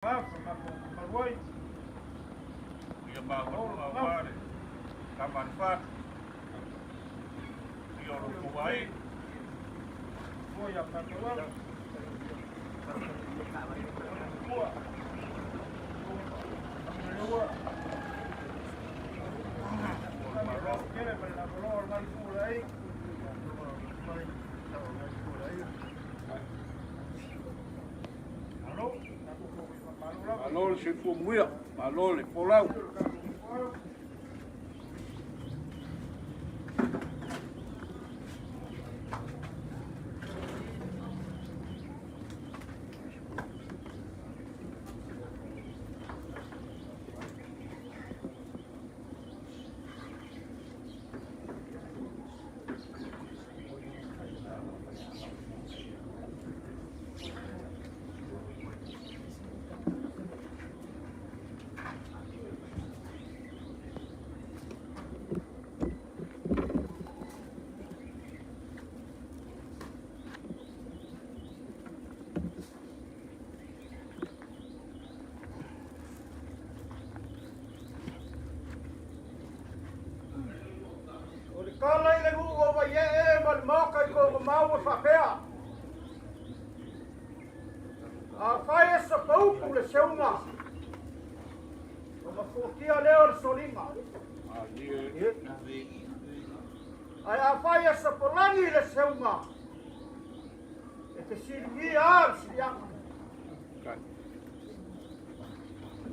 Ia maua le tama le fatu. Ia o lo ai. Malo le soifua muia, malo le folau. O le tala i le nuu o Vaiee ma le maoka i Togamau e faapea. Afai e sapaupu le seuga, ona fuatia lea o le soliga. Ae afai e sapolagi le seuga, e fesiligia a le siliaga.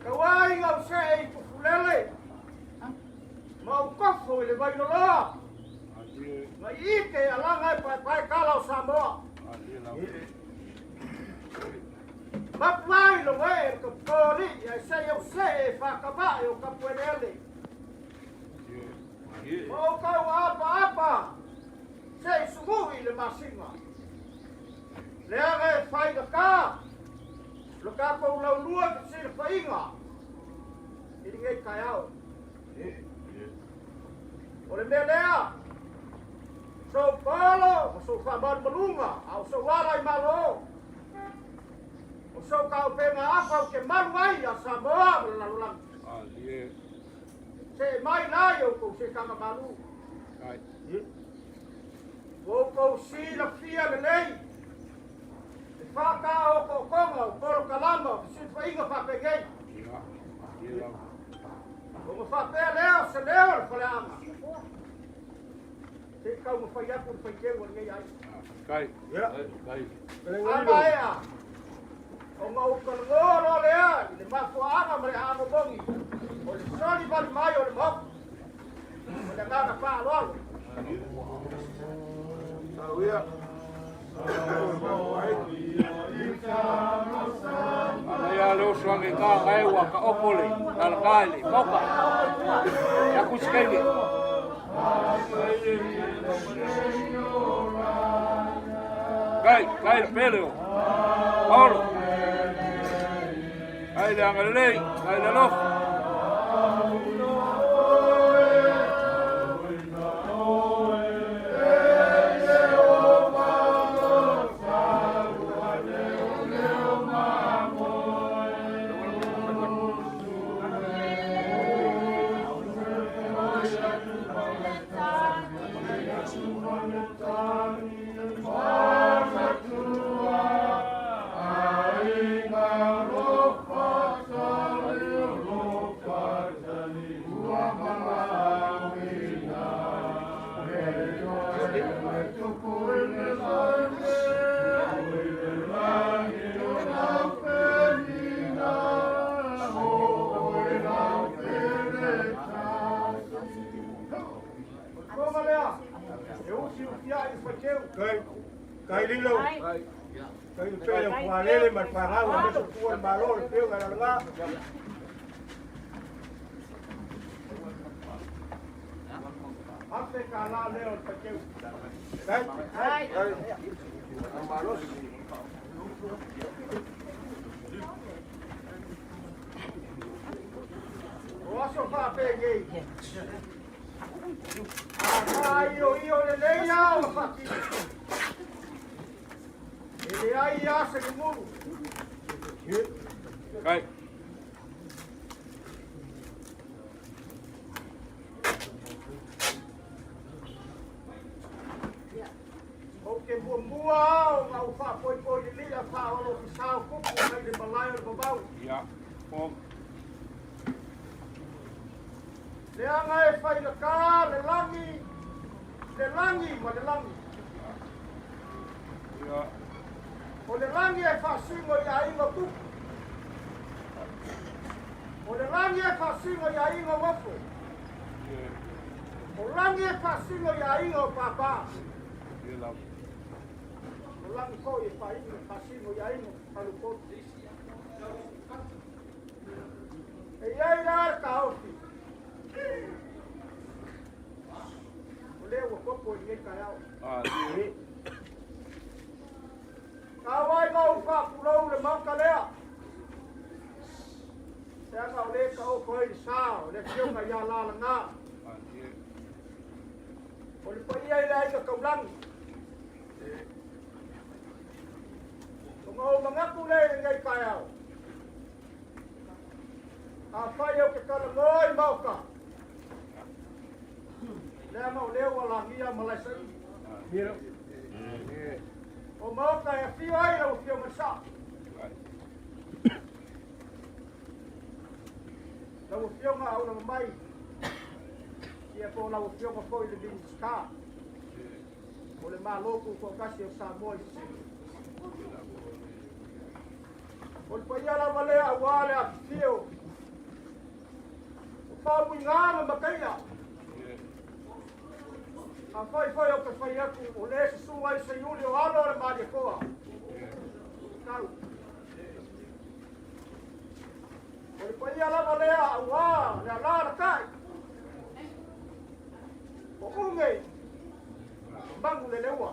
Tauai ngau see i Tufulele, ma ou kofo i le Vailoloa, ma i ite alaga e paepae kala o Samoa. Mapu ai lo e le kapoli, ai sei au se e whakamae o kapuelele. Ma o kau apa apa, se i sumuhi le masinga. Leaga e whaiga ka, lo kākou laulua ke sila whainga, i le kai ao. O le mea lea, sou palo, ma sou whaamalumaluga, a o sou ala i malo. O sou kaopenga afa o ke malu ai a Samoa ma le lalolagi. Se mai lai o kou se kanga malu. O kou sila fia lelei. E whaka o kokonga o polo kalama o silfainga whapengei. O ma whapea leo se leo le whaleanga. Te kau ma whai aku le whaiteu o lenei ai. Kai. Ama ea. O ngā ukalongoa loa lea i le mafuaaga ma le aamomogi. O le soli vali mai o le maoku. O le agaga faaaloalo. Ana ia le oso ange ka ka e ua ka opole, la la ka ele, moka. Ya kusikeile. Kai, kai le pele o. Paolo. Kai le angalelei, kai le alofa. Konga lea, e usi ufiai le faiteu. Kai, kai lilo. Kai le pele o kualele ma le wharau, a meso tua le malo le peo ngai lalaga. Afe ka la lea o le faiteu. Kai, kai. O aso whapengei. A io io le leia o la whakino. E le ai a se ni muru. Kai. Ou te muamua ona ou faapoipoi lili'a faaolofisā o tupu mai le malae o le vavau. Ia. O. Leaga e faigatā le lagi, le lagi ma le lagi. Ia. O le lagi e faasino i aiga o tupu. O le lagi e faasino i aiga o nofo. Ia. O lagi e faasino i aiga o pāpā. Ia lava. O lagi foi e faasino i aiga o faleupolu. E i ai la le taofi. O lea ua popo i lenei taeao. Malie. Tau ai ma ou faapulou le maota lea. Leaga o lea taoto ai le sa o le afioga ia Lalaga. Malie. O le paia i le aiga taulagi. Ona ou manatu lea i lenei taeao. Afai ou te talanoa i maota. Leaga o lea ua lagia Malaesaili. Malie. O maota e afio ai lau afioga i le Sao. Ai. Lau afioga Aulama mai. Ia po o lau afioga foi le Minisita. O le Malo Tutoatasi o Samoa i Sisifo. O le paia lava lea auā le afifio o Faumuiga ma Mataia. Afai foi ou te fai atu o le susu ai Seiuli o alo o le Malietoa. Tau. O le paia lava lea auā le alalatai. O uge magu le leua.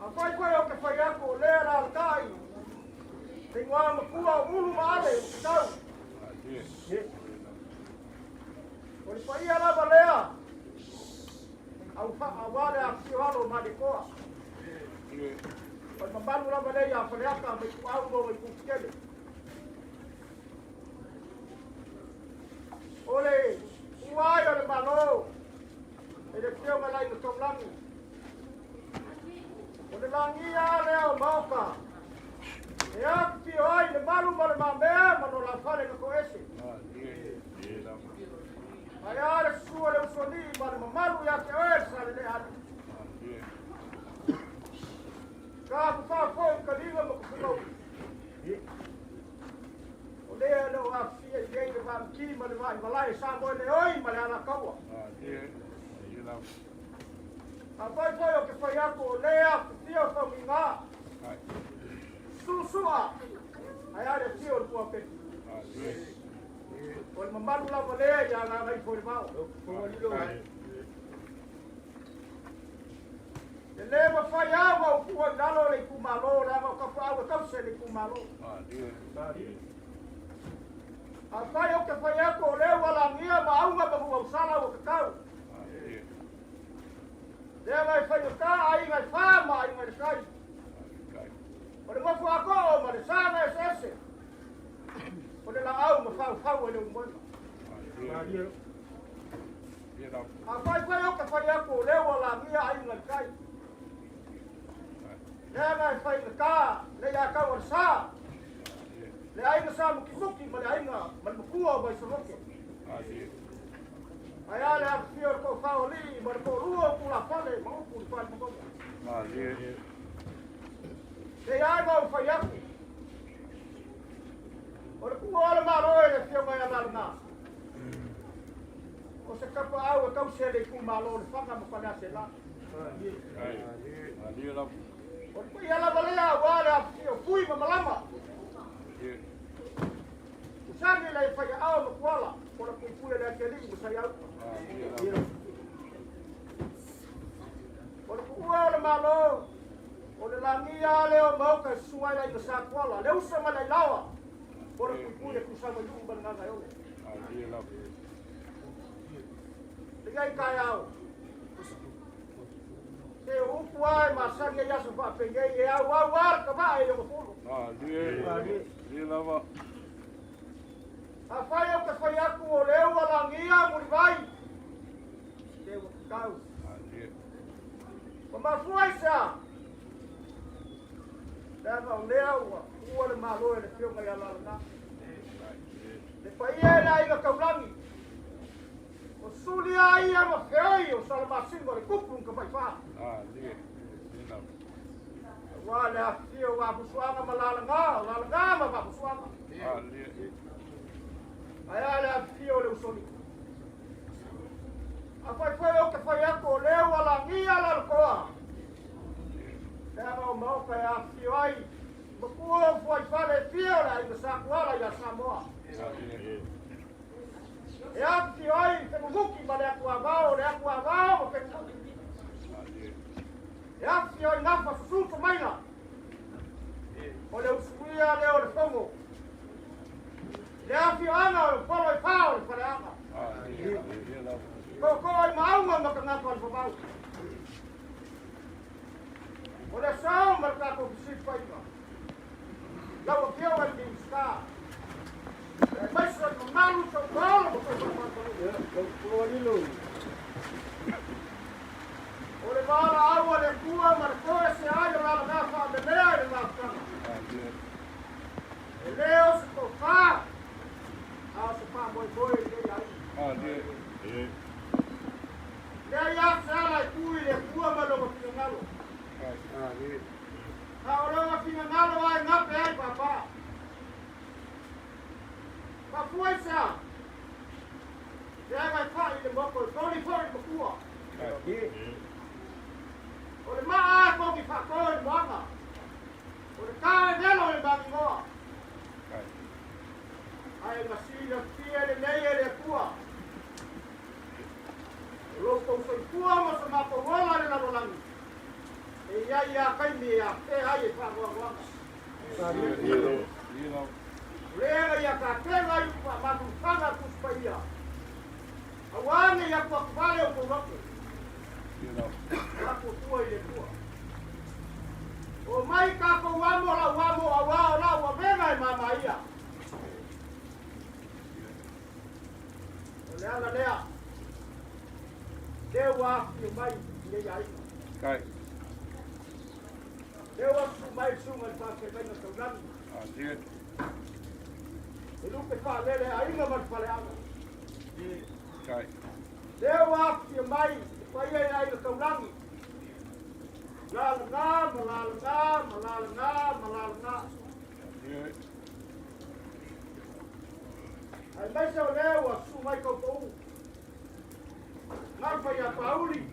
Afai foi ou te fai atu o lea alalatai. Le igoa matua o Ulu ma Ale o te tau. O le paia lava lea auā le afifio alo o Malietoa. O le mamalu lava lea ia Faleata ma Ituau ma ona itu tetele. O le tuua ai o le Malo e le afioga i le Aiga Taulagi. O le lagia lea o maota e afifio ai le malu ma le mamea ma lo la fale na toese. Ae a le susu o le usoalii ma le mamalu ia te oe le Salelealii. Ka fafā foi i taliga ma tufugauli. O lea e le o afifia i ai le Vaamiti ma le Vaaimalae Samoa le oi ma le Alataua. Afai foi ou te fai atu o lea afifio Faumuiga. Susua ae a le afio o le Tuaupele. O le mamalu lava lea ia Gagaifoilevao. E le mafai lava ona ou tuua i lalo le itumalo leaga o tapaau e tausi e le itumalo. Afai ou te fai atu o lea ua lagia ma auga ma nuuausala ua tatau. Leaga e faigata aiga e fa ma aiga i le tai. O le nofo a too ma le sa na eseese. O le laau ma faufau ai le ulumoega. Afai foi ou te fai atu o lea ua lagia aiga i le tai. Leaga e faigata le ia tau o le sa. Le aiga sa mukimuki ma le aiga ma le matua o Vaisaloto. Ae a le afifio o le toafa o alii ma le toalua o tulafale ma upu i le falemanoga. Se ai ma ou fai atu. O le tuua o le Malo e le afioga ia Lalaga. O se tapaau e tausi e le itumalo o Lefaga ma Faleaseela. O le paia lava lea auā le afifio o Fui ma Malama. Usagi le faiaao ma Tuala o le puipui a le Atialii ma Saiauta. O le tuua o le Malo, o le lagia lea o maota e susu ai le aiga Sa Tuala, le uso ma le Ailaoa, o le puipui e Tusamaiuu ma le Gagaeole. Lenei taeao, se Te o upu lava e masani ai aso faapenei e auau lava le kava'a i lona fono. Malie lava. Afai ou te fai atu o lea ua lagia Mulivai, se ua tatau. Malie. Ua mafua i se a? Leaga o lea ua tuua le Malo e le Afioga ia Lalaga. Le paia e le aiga taulagi, o suli a ia ma feoi o Salamasina o le tupu na tamaifā. Malie lava. Aua le afifio o Vaafusuaga ma Lalaga, o Lalaga ma Vaafusuaga. Malie. Ae a le afifio o le Usolii. Afai foi ou te fai atu o lea ua lagia Lalotoa, leaga o Maota e afifio ai matua o fuaifale e fia o le aiga Satuala ia Samoa. Malie. E afifio ai Fenunuki ma le Atuavao, o le Atuavao ma Fenunuki. Malie. E afifio ai Gafa susu Tomaina, o le usuia lea o le fono. Le afioaga o le polo e fā o le faleaga. Malie. Malie lava. Tootoo ai maauga ma tagata o le vavau. O le aso ma le tatou fesilafaiga, lau Afioga i le Minisita, aemaise o le mamalu tautolo ma tou faafaataluga. O le valaau a le Atua ma le toese ai o lalaga faamelea i le mafutaga. Malie. E le o se tofa, a o se faamoemoe i lenei aiga. Malie. Leai lava se ala e tu i le Atua ma lona finagalo. A o lona finagalo lava e gape ai papa. Mafua i se a? Leaga e fa'i le moto e toli foi le matua. O le maa a togi faato i le moaga. O le tā e velo i le maginoa. Ae na silafia lelei e le Atua. O lo outou soifua ma so matou ola i le lalolagi, e i ai lava taimi e afea ai e faanoanoaga. Malie lava. O lea na ia tapena ai faamalumafaga a Tusi Paia, aua ne i atuatuvale outou loto, Malie lava. faatuatua i le Atua. O mai tatou amo lau amo auā o lau avega e mamaia. O le ala lea, lea ua afifio mai i nei aiga. Kai. Lea ua susu mai le susuga i le faafeagaiga taulagi. Malie. E lupe faalele aiga ma le faleaga. Kai. Lea ua afifio mai le paia i le aiga taulagi. Lalaga ma lalaga ma lalaga ma lalaga. Malie. Aemaise o lea ua susu mai taupou. Gafa ia Pauli.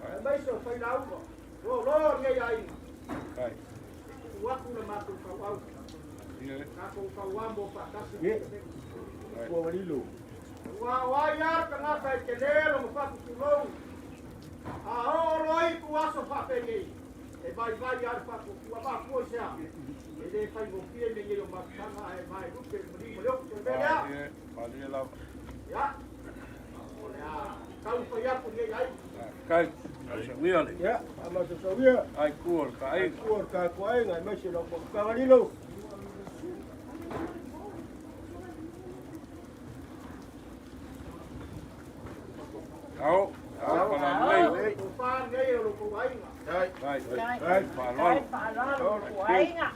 Aemaise o Failauga. Lolo lenei aiga. Kai. Tuu atu le matou tauau. Malie. Tatou tauamo faatasi. Kai. Ua o ai lava le tagata e tele lona faatutulou. A oo loa i aso faapenei, e vaivai lava le faatuatua. Mafua i se a? E le faigofie lenei o mafutaga ae maelupe le maliu ma le ofu. O le mea lea. Malie. Malie lava. Ia, o le a taumafai atu lenei aiga. Kai. Sauia le. Ia, faamasausauia. Ai kua le taaiga. Kua le tatou aiga, aemaise lau fonotaga Lilo. Ao. Ao palalei. O tofa lenei o lo outou aiga. Kai. Kai. Faaaloalo. Faaaloalo tou aiga.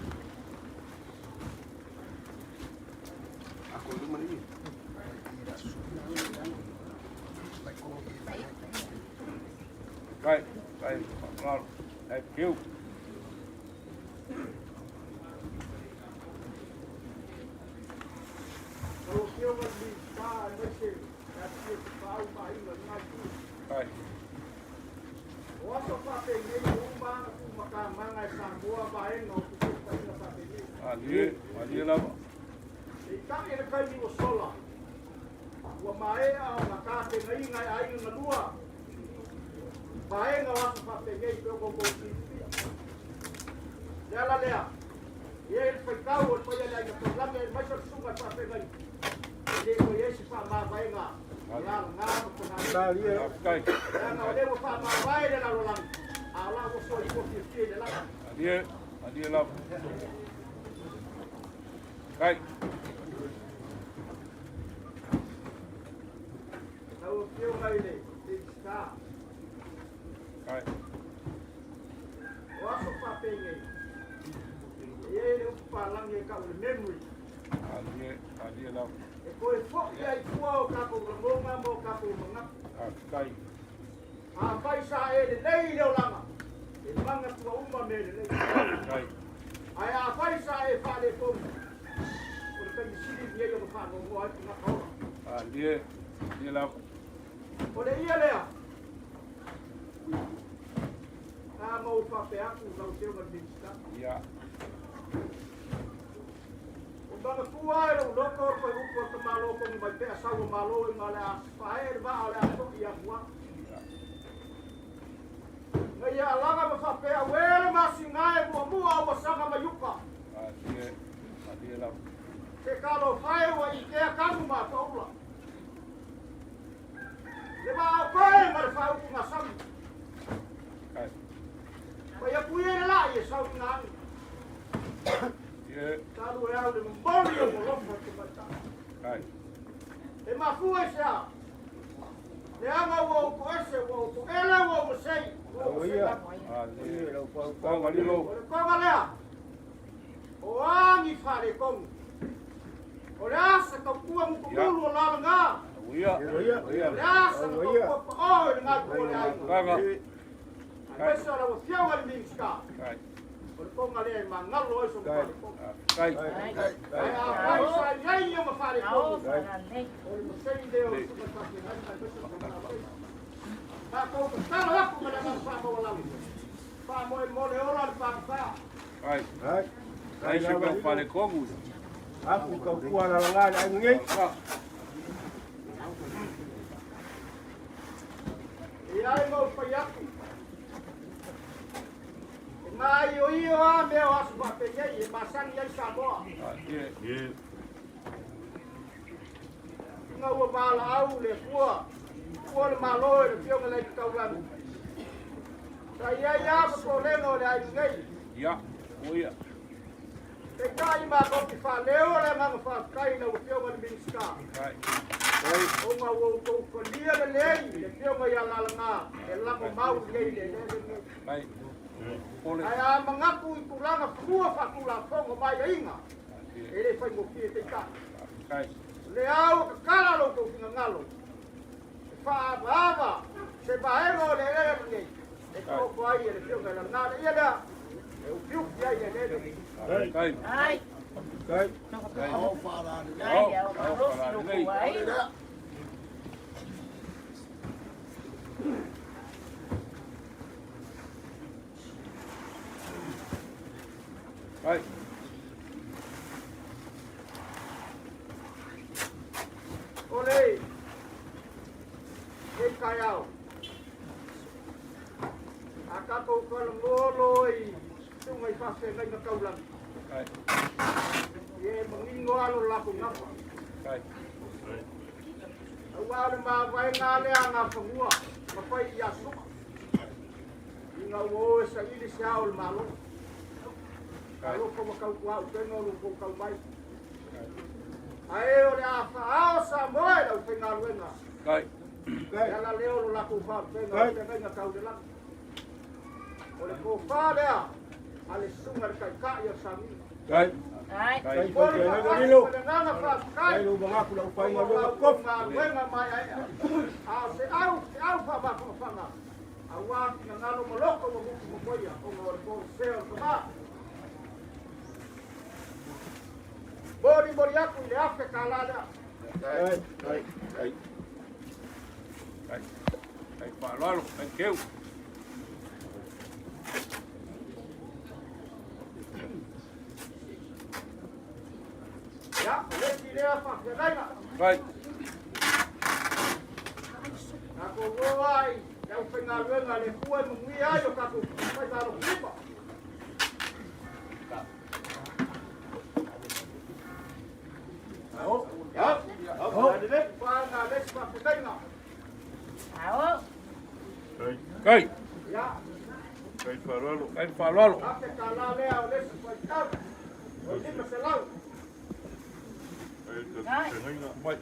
Kai. Kai. Faaaloalo. Ai piu. Lau Afioga i le Minisita aemaise le afifio o Tapaau ma aiga o lena itu. Kai. O aso faapenei ua uma ona tuumatamaga e Samoa vaega o fesootaiga faapenei. Malie. Malie lava. Peitai le taimi ua sola, ua maea ona tapenaina e aiga galua vaega o aso faapenei pe ona outou silafia. Le ala lea, e i ai le faitau o le paia o le aiga taulagi aemaise o le susuga i le faafeagaiga, e le toe i ai se faamavaega Lalaga ma kona Malie. Faafetai. Leaga o lea ua faamavae le lalolagi, a o la ua soifua fiafia i le lagi. Malie. Malie lava. Kai. Lau Afioga i le Minisita, Kai. o aso faapenei, e i ai le upu palagi e tau o le memory. Malie. Malie lava. E toe fo'i ai tua o tatou lagona ma o tatou manatu. Faafetai. Afai sa e lelei i le olaga, e manatua uma mea lelei. Faafetai. Ae afai sa e faaletonu, o le taimi sili lenei ona faanoanoa ai tagata ola. Malie. Malie lava. O le ia lea, sa ma ou faapea atu lau Afioga i le Minisita. Ia. O manatua e lou loto o le toe upu a le tamaloa Togimaipea sau o Malo i uga o le a fae le vaa o le a fo'i i atua. Na ia alaga ma faapea, Auē le masina e muamua a ua saga mai uka. Malie. Malie lava. Se talofa e ua ikea tanu ma atoaula. Le vaa o koe ma le faautugasami. Kai. Fai atu ia i le la'i e sau i agi. Ie. Talu e au le momoli o molofa i te tamaitai. Kai. E mafua i se a? Leaga ua ou toese, ua ou toele, ua ou masei, ua ou masei atu. Malie. Lau pau. Toga lilo. O le koga lea, o a ni faaletonu. O le a se tautua mutumulu o lalaga. Uia. Uia. O le a se tautua pa'o i le galuega o le aiga. Kaga. Aemaise o lau Afioga i le Minisita. Kai. O le koga lea e magalo ai sona faaletonu. Kai. Ae afai sa i ai ona faaletonu, o le masei lea o le susuga i le faafeagaiga aemaise o le faafeagaiga. Tatou tatalo atu ma le agaga faamaualalo. Faamoemole ola le pagafā. Kai. Ai. Kai se pea faaletonu. Afu tautua lalaga le aiga nei. Ka. E ai ma ou fai atu. E maioio lava mea o aso faapenei e masani ai Samoa. Malie. Ina ua valaau le Atua, ua le Malo e le Afioga i le Aikataulagi. Sa i ai lava popolega o le aiga nei. Ia. Uia. Peitai matou te faaleo le agaga faafetai i lau Afioga i le Minisita. Kai. Ona ua outou talia lelei le Afioga ia Lalaga e lagomau i ai le eleele lenei. Kai. Pole. Ae a manatu i tulaga fanua faatulafono ma aiaiga, Malie. e le faigofie peitai. Kai. O lea ua tatala lo outou finagalo e faaavaava se vaega o le eleele lenei e taoto ai e le Afioga i Lalaga le ia lea e ufiufi ai le eleele lenei. Kai. Ai, Kai. Kai. ai, ao malosi lo kou aiga. Kai. O le nei taeao, a tatou talanoa loa i susuga i faafeagaiga taulagi, Kai. ia e manino lava lo latou gafa. Kai. Aua o le mavaega lea a Gafanua ma fai ia Su'a, ina ua o e saili se ao o le Malo. Alofa ua tautuaupega o lo outou tau mai. Ae o le a faaao Samoa e le aufaigaluega. Kai. E ala lea o lo latou faalupega o feagaiga tau le lagi. O le tofa lea a le susuga i le Taitai o Samina. Kai. Ai, Kai. O le faafetai ma le agaga faafetai Ai lo mangaku lau o painga lo luga outou kofi. galuega maeaea. A o se au, se au faamafanafana, aua finagalo ma loko ua mutumomoia ona o le polosea o le tama. Molimoli atu i le $1,000 lea. Ai. Kai. Kai. Kai. Kai faaaloalo. Kai keu. Ia, o le isi lea faafeagaiga. Kai. Tatou o ai le aufaigaluega a le Atua e manuia ai o tatou faiva alofilima. Ia, paga le isi faafeagaiga. Kai. Ia. Kai faaaloalo. Kai faaaloalo. $1,000 lea o le isi faitau. O le 500. Kai feagaiga. Mai.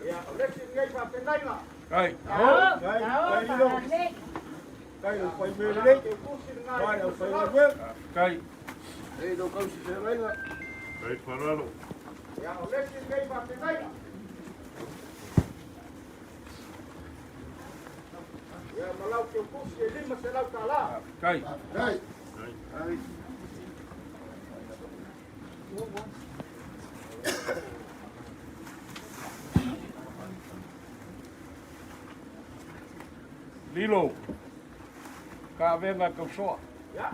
Ia, o le isi lenei faafeagaiga. Kai. Tao, Kai, tao, kai lilo. faalalelei. Kai le fai mea lelei. Ke pusi lena Mai e au fai 500. galuega. Kai. Kai faaaloalo. Ia, o le isi lenei faafeagaiga. Ia, ma lau teutusi e $500. Kai. Kai. Lilo. Ka avega tausoa. Ia,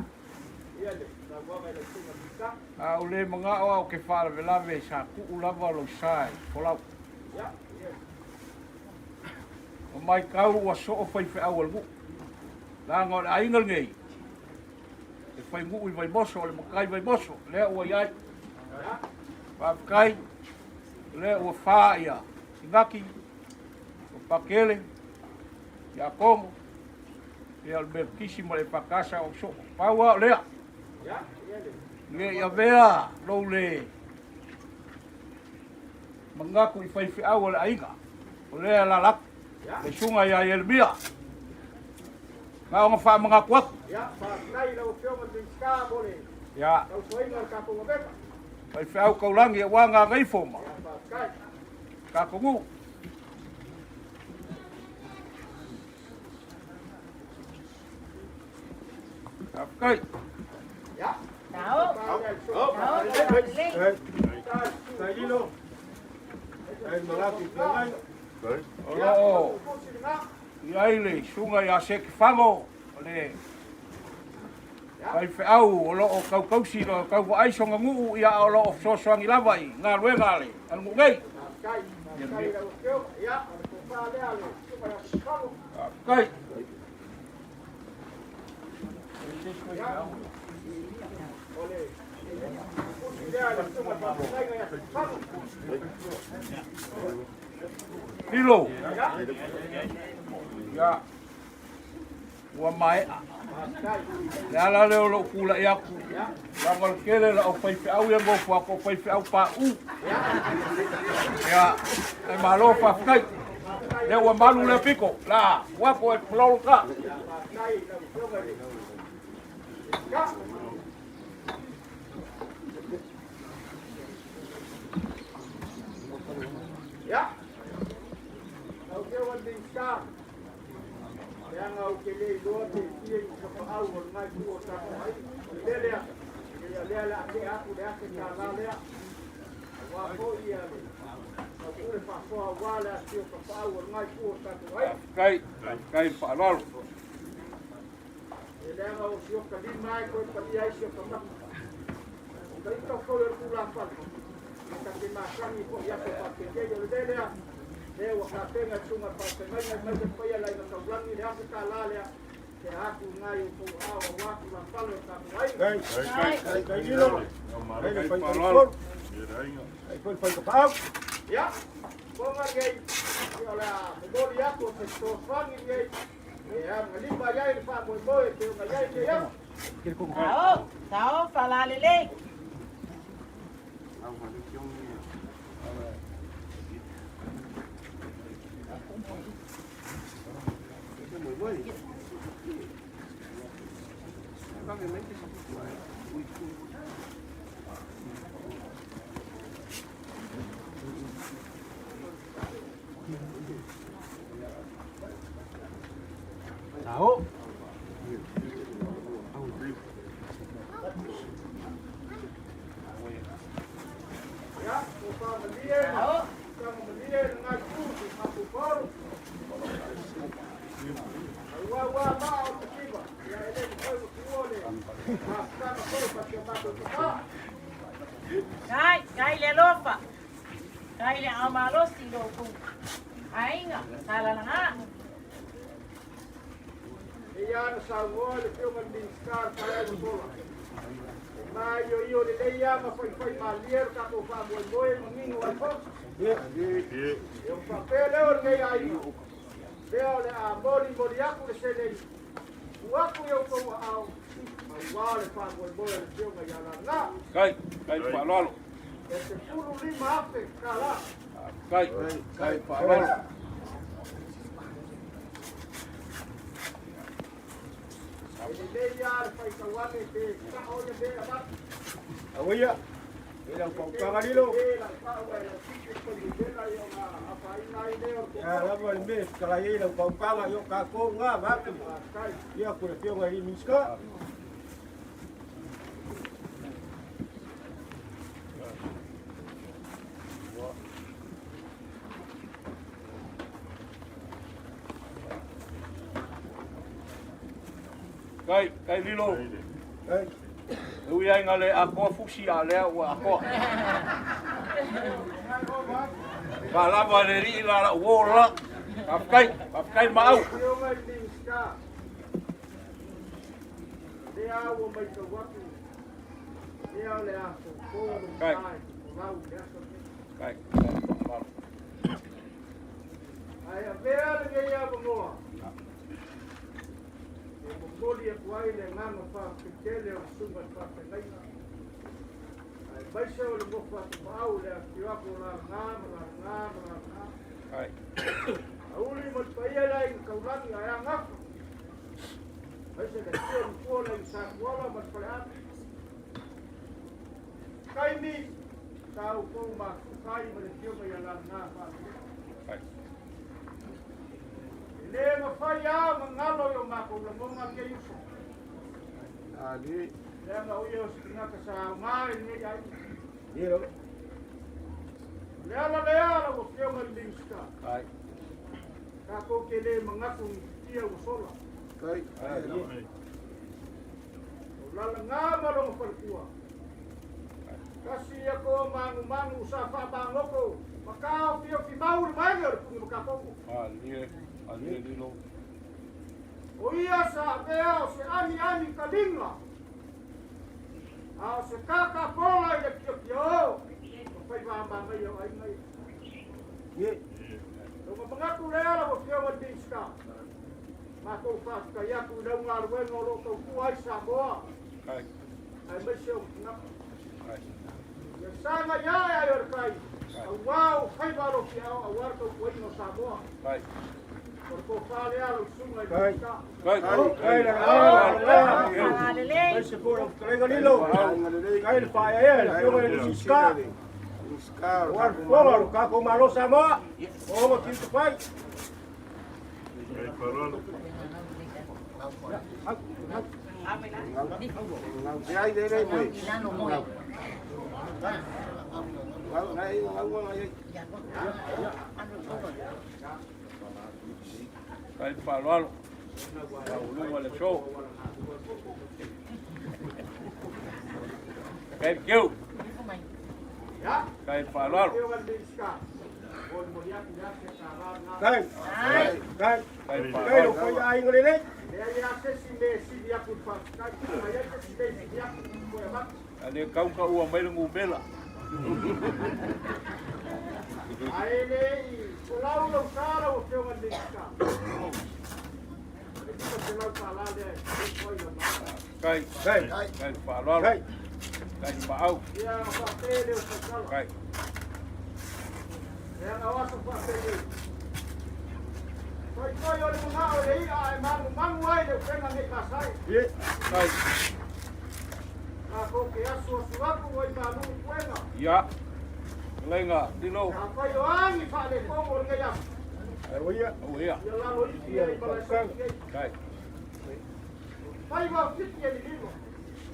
ia le saunoaga i lau susuga Minisita. A o le magao au ke faalavelave sa tuu lava lou sa i folau. Ia, ia. O mai kau ua soo faifeau a le nuu. Leaga o le aiga lenei, e faiguu i Vaimoso, o le matai Vaimoso, lea ua i ai. Faafetai, o lea ua fa ia Inaki, o Pakele, Iakomo, ia o le Melekisi ma le Epakasa o soo. Pau lava o lea, Ia, ia le. ne i avea lou le manatu i faifeau a le aiga, o lea e alaala atu, le susuga ia Ieremia. Na ona faamanatu atu. Ia, faafetai i lau Afioga i le Minisita mo le Ia, tautuaina o le tatou galuega. faifeau taulagi aua gagaifo ma Ia, faafetai. tatou nuu. Faafetai. Ia, Tao, faafetai i le susuga. tao, faalalelei. Kai. Kai lilo. Kai malaki feagaiga. O lo o Teutusi lena. i ai le susuga ia Sekifago, o le faifeau o lo o kaukausi lo tauvaai sona nuu, ia o lo o fesoasoani lava i galuega a le nuu nei. Faafetai, faafetai i lau Afioga. Ia, o le tofa lea a le susuga ia Sekifago. Faafetai. Ia, o le tusi lea a le susuga faafeagaiga ia Sekifago. Lilo. Ia, Ia, ua maea. faafetai. Le ala lea o lou tulai atu. Ia, Leaga o le tele o lau faifeau ia nofo atu o faifeau pauu. Ia, e malo faafetai. Lea ua malu lea pito. La, ua po e lolo ta. ia, faafetai i lau Afioga i le Minisita. Ia, lau Afioga i le Minisita, leaga ou te le iloa pe fia i tafaau o lenai itu o tatou aiga. O le mea lea, ia lea o le a tea atu le $1,000 lea. Aua foi ia le faupule faasoa aua le asia o tafaau o lenai itu o tatou aiga. Faafetai, faafetai le faaaloalo. E leaga o si ota lima ai toe paia ai si ota mata. O ka ita foi o le tulafale. E ta te masani foi i aso faapenei o le mea lea. Lea ua tapena le susuga faafeagaiga mai le paia le aiga taulagi le $1,000 lea. Te atu nai o tou ao aua tulafale o tatou aiga. Kai. Kai. Kai kai lilo. Kai le fai talitonu. Kai foi le fai tapaau. Ia, fofoga lenei, ia o le a momoli atu o se fesoasoani lenei. E agalima i ai le faamoemoe e pei ona i ai lenei aso. Tao, tao, faalalelei. Ia, tofamalie ma Tao, tagamalie lenai itu i matou. Aua maa o te kiva. Ia e le mafai ona tuua le mafutaga foi ma si a matou tama. kai, kai le alofa. Kai le ao malosi lo kou. Aiga, talalaga. E ia na saunoa le Afioga i le Minisita o le Fale ua sola. maioio lelei lava ma faifaimalie lo tatou faamoemoe manino ai foi. E o faapea lea o lenei aiga, lea o le a molimoli atu le seleni, tuu atu i outou aao, aua le faamoemoe o le Afioga ia Lagana. Kai, kai faaaloalo. E $15,000. Kai, kai faaaloalo. E lelei lava le faitau ane pe sao ia mea e avatu. Auia, e lau pautaga lilo. Ia lava le mea e fetalai ai lau pautaga i o tatou na vaeatu. Ia ko le Afioga i le Minisita. Kai, kai lilo. Kai. E ui ai ina le atoa fusi a o lea ua atoa. Ka lava le alii la lau uo la. Faafetai, faafetai le maau. Afioga i le Minisita, lea ua matau atu, lea o le a fofo lou sa e fofolau i le aso lenei. Kai, kai, faamalo. Ae avea lenei avanoa e momoli atu ai le agaga faafetai tele o le Susuga i le Faafeagaiga, aemaise o le nofo atupaau i le afifio atu o Lalaga ma Lalaga ma Lalaga. Auli ma le paia i le Aiga Taulagi ae a gafa, aemaise le afio o le matua o le Aiga Satuala ma le Faleaana. Taimi sa outou mafuta ai ma le Afioga ia Lalaga Faalelei. E le mafai lava ona galo i o matou lagona lenei uso. Leaga o ia o se tagata sa aoga i lenei aiga. O le ala lea lau Afioga i le Minisita, tatou te le manatu i futia ua sola. O Lalaga ma lona faletua, tasi ia toa manumanu sa faamagoto ma taofiofimau le vaega o le puni matatogo. O ia sa avea o se aniani taliga, a o se kakapola i le kiakiao ma faiva manaia o aiga ia. Lona manatu lea lau Afioga i le Minisita, matou faafetai atu i lau galuega o lo o tautua ai Samoa, aemaise o tagata. Ia sagai ae ai o le tai, aua o faiva alofiaao aua le tautuaina o Samoa. O le tofa lea lau susuga i le Minisita. Kai le lala, aemaise foi lau fetalaiga Lilo. Kai le faaeaea i le Afioga i le Minisita. Aua le fofoga o lo tatou Malo Samoa, o ona tiute fai. Kai le faaaloalo. Lauuluga le aso. Kai le keu. Kai le faaaloalo. Kai, kai, kai lou faiaaiga lelei. A le tau taua mai le numera. Ae le i folau lau sa lau Afioga i le Minisita. O le $500 lea e fai ai lau Kai, Kai, kai le faaaloalo. Kai. Kai le maau. Ia faapea lea o tautala. Kai. Leaga o aso faapenei. Toitoi o le manao i le i'a ae manumanu ai le upega nei masae. Kai. Tatou te asuasu atu ai malu i puega. Ia. Fetalaiga, Lilo. Afai o a ni faaletonu o lenei aso. Auia. Auia. Ia lalo iti ai malae nei. Kai. Faiva o Fiti e lililo.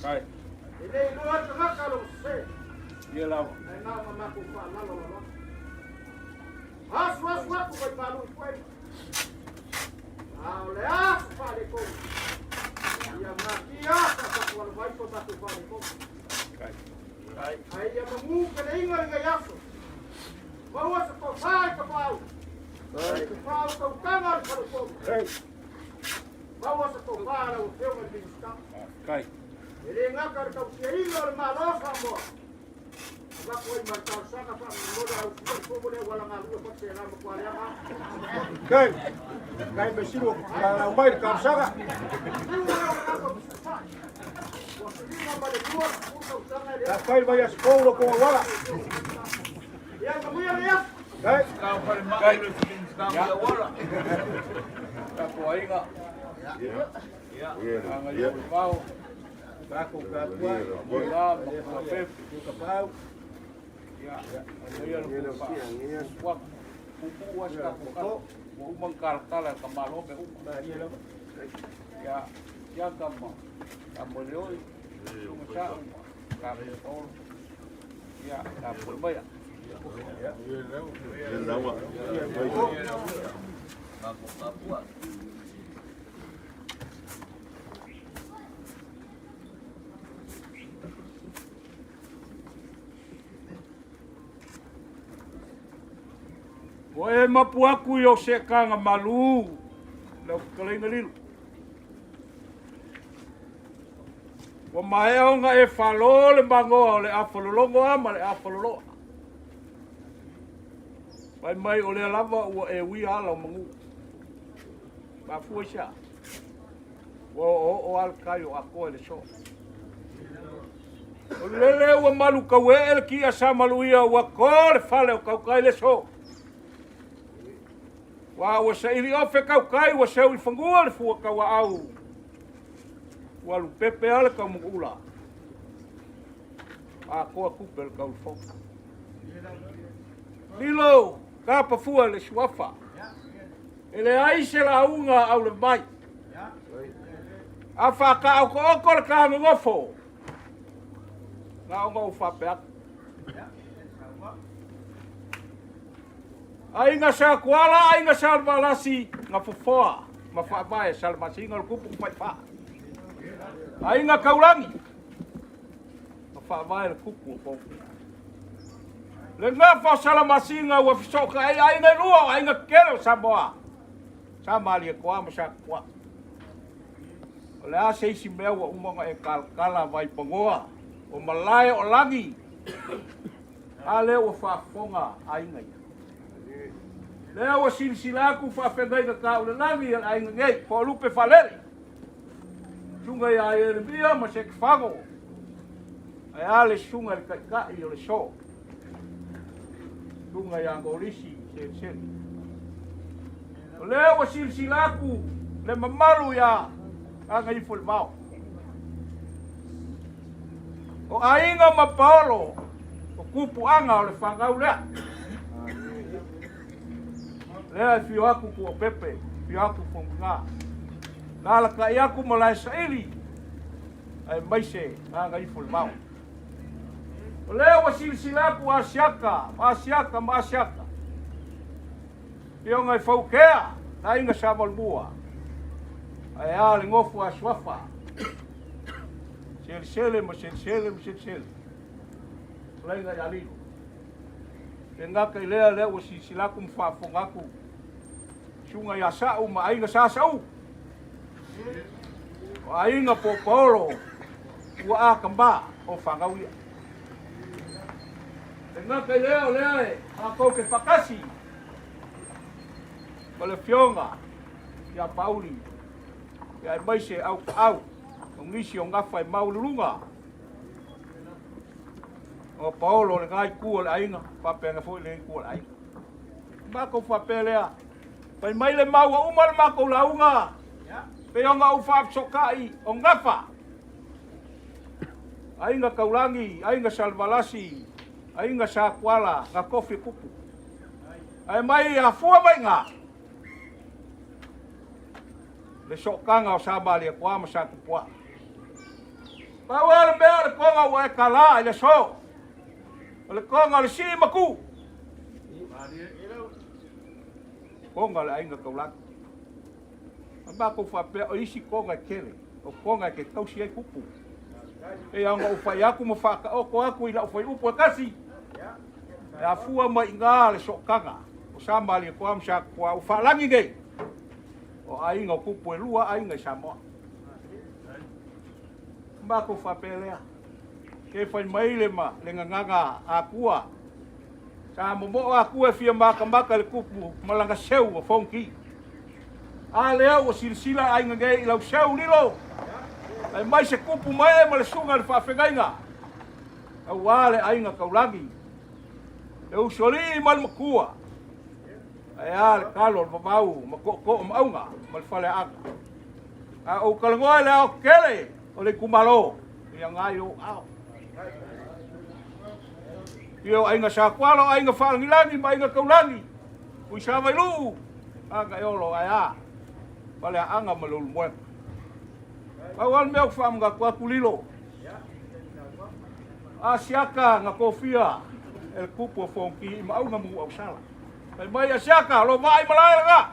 Kai. E le iloa le tagata lona sese. Ia lava. Ae na ona matou faalalo lalo. Asuasu atu mai malu i puega. A o le aso faaletonu. Ia matia faafatuala mai ko matou faaletonu. Kai. Ae ia mamu keleiga lenei aso. Maua se tofa i tapaau. Te faautautaga o le faletolu. Kai. Maua se tofa a lau Afioga i le Minisita. Kai. E le gata i le tausiaina o le Malo o Samoa, avatu ai ma le talosaga faamolemole a usuia le fomo le auala galue faapena matua leaga. Kai, kai me silo lau mai le talosaga. La fai vai a scola ko wala. Ia manuia le aso. Kai. Kai. Ya. Tapuaiga. Ya. Anga i vao. Takou tapuai. La ma pepe. Ka pau. Ya. Anga ia le pa. Wa. Pupu wa sa ko. Wa umang kala ka malo me uma. Maria lava. Ya. Ya kama. Ka mo le oi. Sa uma. Ka mo olo. Ya, ka mo mai. Ua e mapu aku i o se kanga malu lau fetalaiga Lilo. Ua maea ona e falo le magoa o le afalologo a ma le afaloloa. Fai mai o lea lava ua e uia ala o manu. Mafua i se a? Ua oo ale kai o akoa i le so. O lele ua malu kau e le kia sa maluia ua ko le fale o kaukai le so. Ua ua saili ofe kaukai ua seu i fagua le fua kaua au. Ua lupepe ale kau mugula. A koa kupe le kau fo. Lilo, kapa fua le suafa. E le ai se lauga au le mai. A whaka au ko oko le ka ngofo. Na onga u whape aku. Aiga sa kuala, aiga sa valasi, nga fofoa, ma whaavae sa le masinga o le kupu whai wha. Aiga kaulangi, ma whaavae le kupu o pou. Le ngafa o Salamasinga ua fisoka ai aiga e lua o aiga kele o Samoa. Sa malie koa ma sa koa. O le a se isi mea ua uma ona e kalakala vai pagoa o malae o lagi. A lea ua faafofoga aiga ia. Lea ua silasila atu faafeagaiga tau le lagi a le aiga nei, po o lupe faalele. Susuga ia Ieremia ma Sekefago. Ae a le susuga i le taitai o le so. Susuga ia Golisi Selesele. O lea ua silasila atu le mamalu ia Agaifo le Vao. O aiga ma Paolo, o kupuaga o le fanau lea. Lea e fio aku ku o pepe, fio aku fonga. Na alakaʻi aku ma lae saili, ae maise Agaifo le Vao. O lea ua silasila aku Asiaka, ma Asiaka, ma Asiaka. Fioga i Faukea, na aiga sa valumua. Ae a le gofu a suafa. Selesele ma selesele ma selesele. Laiga ia lilo. Le ngaka i lea lea ua silasila aku ma faafofoga aku. Susuga ia Sa'u ma aiga sa Sa'u. O aiga po Paolo ua akama o fanau ia. Le gata i lea o lea e matou te faatasi ma le Afioga ia Pauli ia aemaise au taau o nisi o gafa e maualuluga o Paolo o lena itu o le aiga faapena foi le itu o le aiga. Matou faapea lea, fai mai le mau ua uma le matou lauga, pei ona ou faafesootai o gafa. Aiga Taulagi, aiga Salevalasi, aiga Sakuala, na tofi kupu. Ae mai afua mai ngā. Le sookaga o sa malie koa ma sa kupua. Pau lava le mea o le koga ua e kalā i le aso. O le koga o le sii ma ku. Koga o le aiga taulagi. A matou faapea o isi koga e tele, o koga e te tausi ai kupu. E pei ona ou fai atu ma faataoto atu i lau fuaiupu e tasi, e afua mai i ina le sootaga o sa Malietoa ma sa Tupua ua faalagi nei, o aiga o kupu e lua aiga i Samoa. makou faapea lea, Ke fai mai le ma le gagaga a Akua, sa momoo Akua e fia makamaka i le kupu ma lana seu o Fonoti. A lea ua silasila aiga nei i lau seu lilo, ae mai se kupu mae ma le suga i le faafegaiga, aua le aiga taulagi, le usoalii ma le matua, ae a le talo o le vavau ma tootoo ma auga ma le faleaaga. A ou talanoa i le aotetele o le itumalo, ia na i ou ao. Ia o aiga Sakuala, o aiga Faalagilagi ma aiga Taulagi, Tuisavailuu, aga e olo ae a, Faleaaga ma Leulumoega. Pau lava le mea ou te faamanatu atu lilo, a siaka na tofia e le tupu o Fonoti i Maauga ma Nuuausala. Fai mai a siaka, lo vaai malae lena.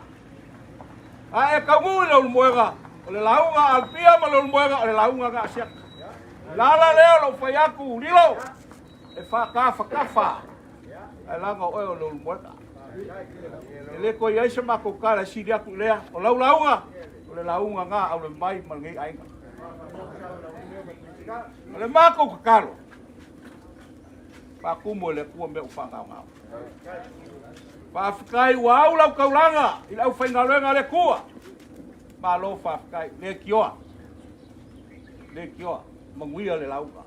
A e taunuu i Leulumoega, o le lauga a Alipia ma Leulumoega, o le lauga na a siaka. O le ala lea o lou fai atu, lilo, e faatafatafa, ae leaga o oe o Leulumoega. E le toe i ai se matou tala e sili atu i lea. O lau lauga, o le lauga na a Aulemai ma lenei aiga. O le matou tatalo, faatumu e le Atua mea ua faagaogao. Faafetai ua au lau taulaga i le aufaigaluega a le Atua. Malo faafetai, le tioa, le tioa, manuia le lauga.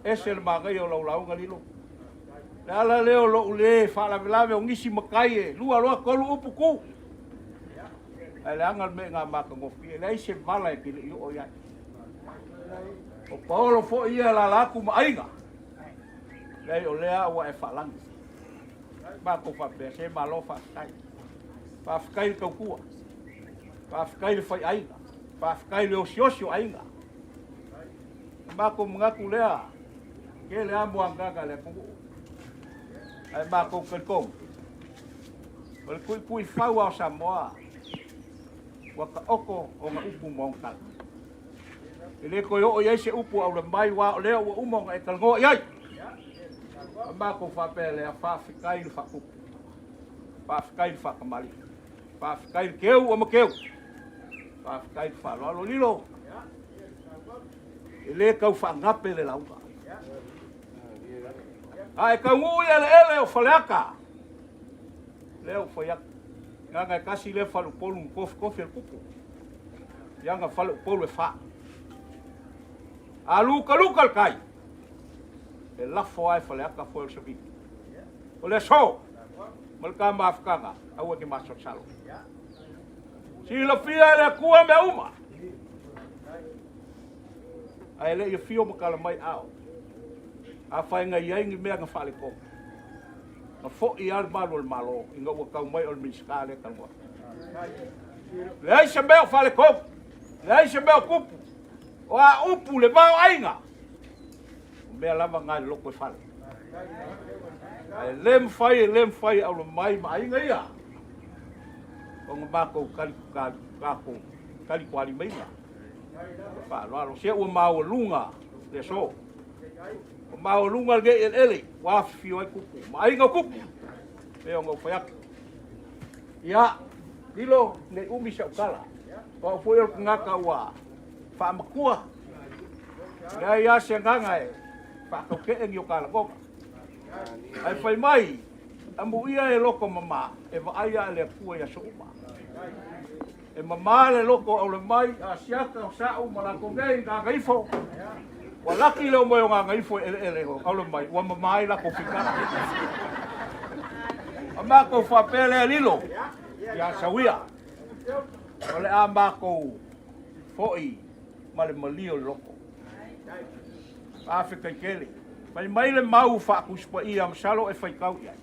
Ese le manaia o lau lauga Lilo. Le ala lea o lou le faalavelave o nisi matai e lua loa tolu upu tu. Ae leaga le mea i ngā matagofie, leai se vala e te le i oo i ai. O Paolo foi ia e alaala atu ma aiga. Leai o lea ua e faalagi. Matou faapea, se malo faafetai. Faafetai le tautua. Faafetai le faiaiga. Faafetai le osiosi o aiga. Matou manatu lea, tele lava moagaga a le atunuu. Ae matou talitonu, o le tuituifau lava o Samoa, ua taoto ona upu ma ona tala. E le toe oo i ai se upu a Aulemai, aua o lea ua uma ona e talanoa i ai. A matou faapea lea, faafetai le faatupu, faafetai le faatamalii, faafetai le teu ua mateu, faafetai le faaaloalo. Lilo, e le tau faagape le lauga. A e taunuu i eleele o Faleata, lea ua fai atu, leaga e tasi lea faleupolu na tofitofi e le tupu, i ana faleupolu e fa. A lutaluta le tai, e lafo lava e Faleata foe o le savili. O le aso ma le ta mafutaga, aua e te masalosalo. Silafia e le Atua mea uma, ae le i afio ma tala mai ao. Afai na i ai ni mea na faaletonu, na foi lava le malu o le Malo ina ua tau mai o le Minisita lea talanoa. Leai se mea o faaletonu, leai se mea o tupu, o a upu le va o aiga, o mea lava na i le loto e fale. Ae le mafai, e le mafai e aula mai ma aiga ia, ona matou tali, tatou talitualimaina. Faaaloalo, se ua maualuga le aso. Ua maualuga lenei eleele ua afifio ai tupu ma aiga o tupu, pei ona ou fai atu. Ia, lilo ne i umi sau tala, o au foi o le tagata ua faamatua, leai lava se agaga e faatautee ni o ta lagona. Ae fai mai, amuia e loto mama, e vaai lava e le Atua i aso uma. E mama le loto o Aulemai, Asiata, o Sa'u ma latou nei, Gagaifo. Ua laki le omai o Gagaifo i eleele o Aulemai, ua mama ai latou figara. A matou faapea lea lilo ia Sauia, o le a matou foi ma le malie o le loto. Faafetai tele. Fai mai le mau Faa-Tusi Paia, masalo e faitau i ai.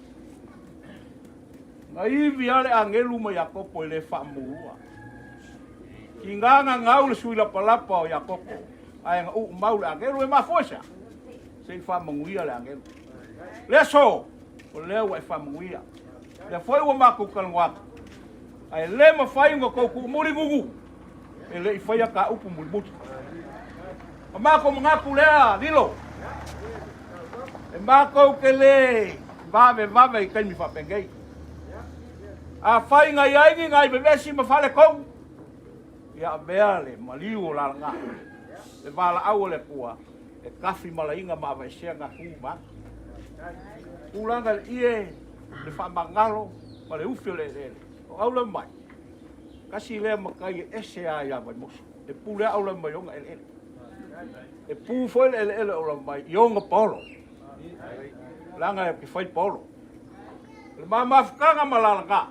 Na ivi lava le agelu ma Iakopo e le faamulua. Tiga na gau le sui lapalapa o Iakopo, ae na uu mau le agelu. E mafua i se a? Se i faamanuia le agelu. Le aso, o lea ua e faamanuia. Lea foi ua matou talanoa atu, ae le mafai ona tou tuumuli gugu e le i faia ka upu mulimuli. O matou manatu lea, Lilo, e matou te le vavevave i taimi faapenei. Afai na i ai ni nai vevesi ma faaletonu, ia avea le maliu o lalaga. le valaau a le Atua e kafi malaiga ma avaesea gafu ma aga. Tulaga i le ie, le faamagalo ma le ufi o le eleele. O aula mai, tasi lea matai e ese lava ia Vaimoso. E pule aula mai ona eleele. E pu foi le eleele o aula mai i ona paolo. Leaga e fai paolo. O le mamafutaga ma lalaga,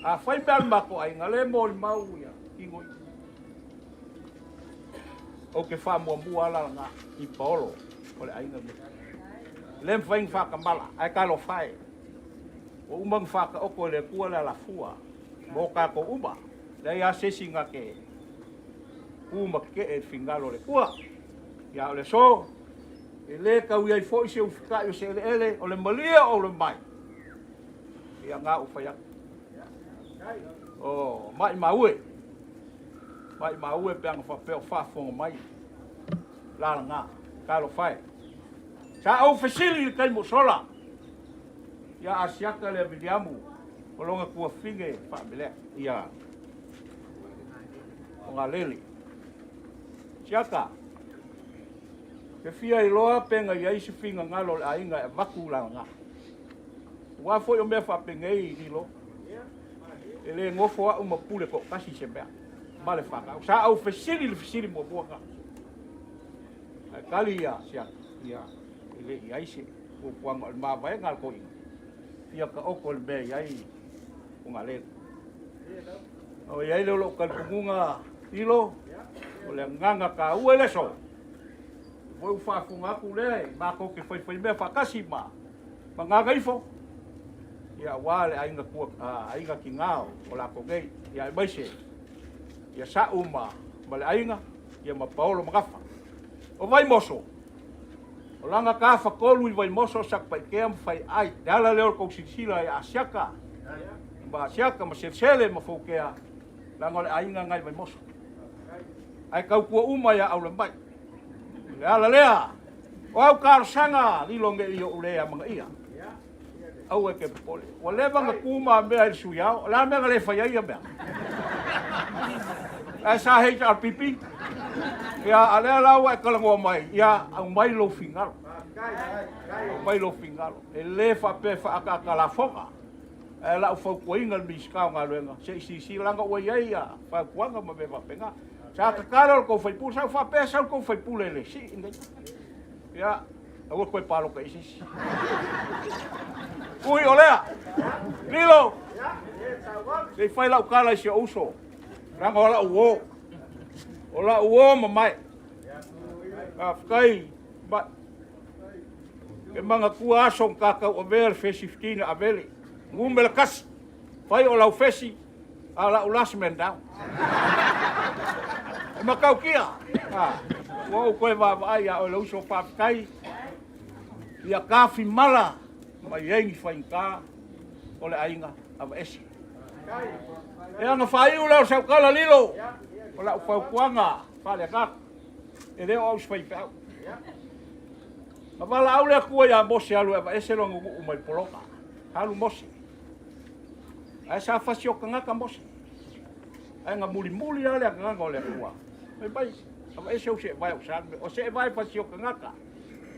a fai mea a le matou aiga, le molimau ia tino i. Ou te faamuamua lava lalaga i paolo o le aiga lenei. E le mafai ona faatamala, ae talofa e, ua uma ona faataoto e le Atua le alafua mo tatou uma. Leai lava se isi na te tu ma tetee i le finagalo o le Atua. Ia o le aso, e le tau i ai foi se ufitai o se eleele, o le malie o le mai, ia na ua fai atu. O maimau e, maimau e pe ana faapea o faafofoga mai lalaga, talofa e. Sa ou fesili i le taimi o sola, ia Asiata lea Viliamu, o lona tuafine faamelea, ia o Galele. Siata, e fia iloa pe na i ai se finagalo o le aiga e avatu lalaga. Aua foi o mea faapenei lilo, e le nofo au ma pule toatasi i se mea ma le fanau. Sa ou fesili le fesili muamua lena. Ae tali ia Siata, ia, e le i ai se fuafuaga o le mavaega a le toeaina, ia taoto le mea i ai o Galele. O i ai lea o lou talitonuga lilo, o le agaga taua i le aso, foi ua faafofoga atu lea e matou te faifaimea faatasi ma Gagaifo, ia aua le aiga tua, aiga tiga o latou nei, ia aemaise ia Sa'u ma le aiga, ia ma Paolo ma Gafa. O Vaimoso, o lana tafatolu i Vaimoso o Satupaitea ma Faiaai, le ala lea o le tou silasila ia Asiata, ma Asiata ma Selesele ma Foukea, leaga o le aiga lena i Vaimoso. Ae tautua uma ia Aulamai. O le ala lea, o au talosaga lilo nei i ou le amanaia. Aua e te popole. Ua leva ona tu ma mea i le sui ao. O le a mea na le fai ai ia mea? Ae sa HRPP. Ia, a lea la ua e talanoa mai, ia, aumai lou finagalo. Aumai lou finagalo. E le faapea e faaataata lafoga. Ae lau fautuaina i le Minisita o Galuega, se i silasila, leaga ua i ai ia fautuaga ma mea faapena. Sa tatalo le tou sui usufono, sa ou faapea e sau le tou sui usufono i le sii lenei. Ia, aua toe palota i se isi. Ui o lea, Lilo, se i fai lau tala i si ou uso, leaga o lau uo, o lau uo mamae. Faafetai, E manatua aso na ta tauavea le fesi 15 Avele, numera tasi, fai o lau fesi, a o lau last man down. E matautia, ua ou toe vaavaai ia oe le uso, faafetai, ia tafimala mai ai ni faigata o le aiga aveese. E ana faaiu lea o sau tala lilo, o lau fautuaga faaleagaga, e le o au se faifeau. Na valaau le Atua ia Mose alu e aveese lona nuu mai pologa. Alu Mose. Ae sa fasi o tagata Mose. Ae na mulimuli lava le agaga o le Atua. Fai mai, aveese ou seevae o salme. O seevae fasi o tagata.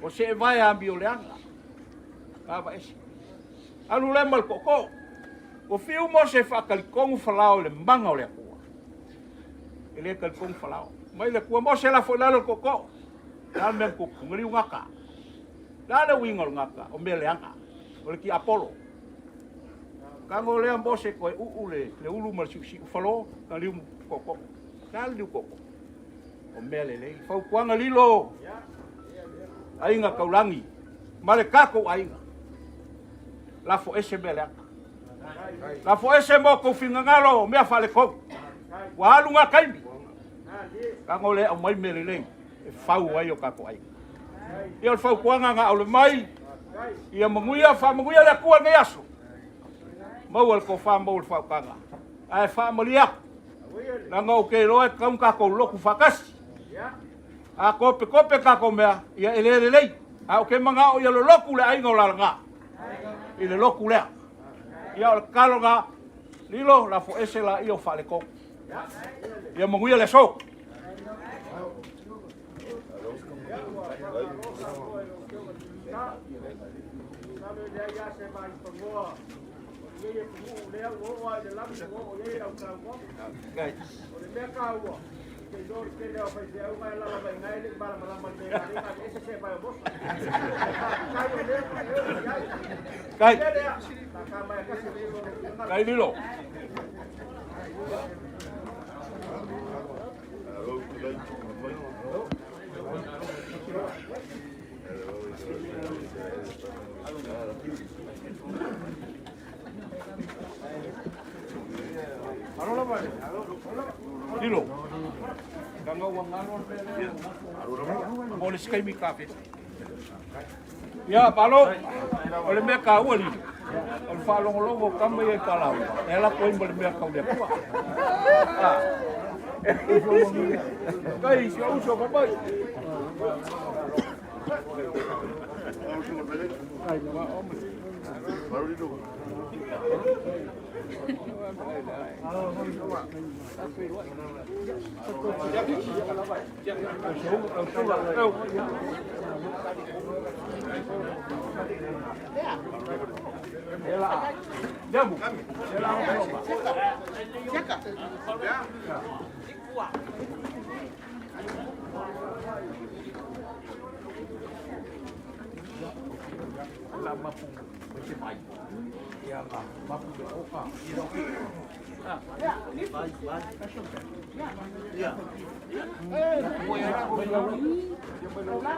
O seevae amioleaga. Na aveese. Alu lea ma le tootoo. Ua fiu Mose e faatalitonu Falao i le maga o le Atua. E le talitonu Falao. Mai le Atua, Mose lafo i lalo le tootoo. Le a le mea na tupu? Na liu gata. Le a le uiga o le gata? O mea leaga. O le tiapolo. Tago lea Mose toe uu le, le ulu ma le siusiu falo, na liu tootoo. Le a le liu tootoo? O mea lelei. Fautuaga lilo, aiga taulagi, ma le tatou aiga. Lafo ese mea leaga. Lafo ese mo tou finagalo mea faaletonu. Ua alu ngā taimi. Tago lea aumai mea lelei e fau ai o tatou aiga. Ia o le fautuaga na aule mai, ia manuia, faamanuia le Atua lenei aso. Maua le tofa, maua le faautaga. Ae faamalie atu, leaga ou te iloa e tatau ona tatou lotu faatasi. A topetope tatou mea, ia e le lelei. Ae ou te manao ia lolotu le aiga o Lalaga i le lotu lea. Ia o le tatalo lena, Lilo, lafo ese laia o faaletonu. Ia manuia le aso. Ua faamalo Samoa i lau Afioga i le Minisita. Masalo e leai lava se vaipanoa o lenei atunuu lea ua oo lava i le lagi ua oo i ai lau saunoaga. O le mea taua, ou te iloa o le tele lava o faifeau na e alaala mai i ina e le i malamalama i le mea e ala ai ona aveese seevae o Mose. Ae faafetai o lea ua e oo i ai. Kai. O le mea lea, tata mai lava tasi e le iloa lou finagalo. Kai Lilo. Lilo. Kanga ua ngalo le mea lea. Mo le isi taimi ta fesi. Ia, malo. O le mea taua Lilo, o le faalogologo o tama ia i Palau, e ala atu ai ma le mea tau le Atua. Ah. Kai, si ou uso, papai.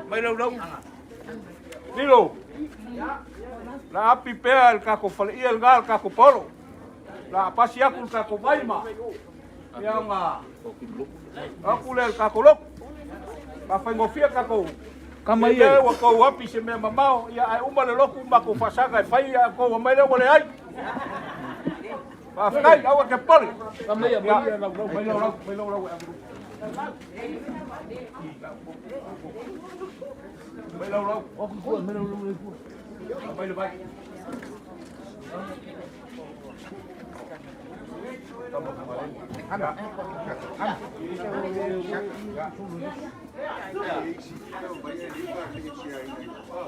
Mai laulau. Lilo. La api pea le tatou faleia lena le tatou polo. La pasi atu le tatou vai ma. Ia ona aku lea le tatou lotu. Faafaigofie tatou. Kama ia. Ia ua tou api se mea mamao, ia ae uma le lotu matou faasaga e fai ia tou omai lea ua leai. Faafetai, aua te popole. Kama ia, mai ia laulau. Mai laulau, mai laulau e ave. Mai laulau. O ku fua, mai laulau le fua. Mai le vai.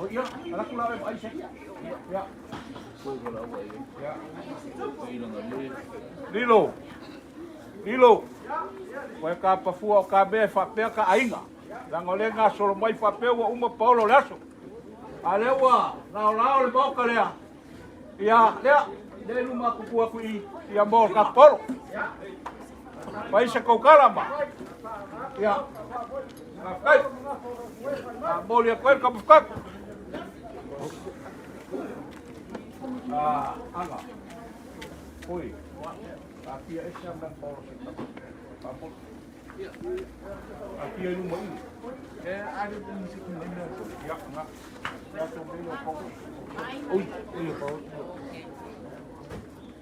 Ia, ala ku lawe ai se. Ia. Lilo. Lilo. Koe ka pafua o ka mea e faapea ka aiga. Leaga o lea e gasolo mai faapea ua uma paolo o le aso. A lea ua laolao le maota lea. Ia, lea, lea i luma atu tu atu i ia mo le tatou paolo. Fai se tou tala ma. Ia. Faafetai. A momoli atu ai le kamuputatu. Ah, aga. Oi. Taatia ese a mea paolo se tama. Faamoli. Taatia i luma i. Ia, nga. Ia, tau mai lo paolo. Oi, oi, paolo.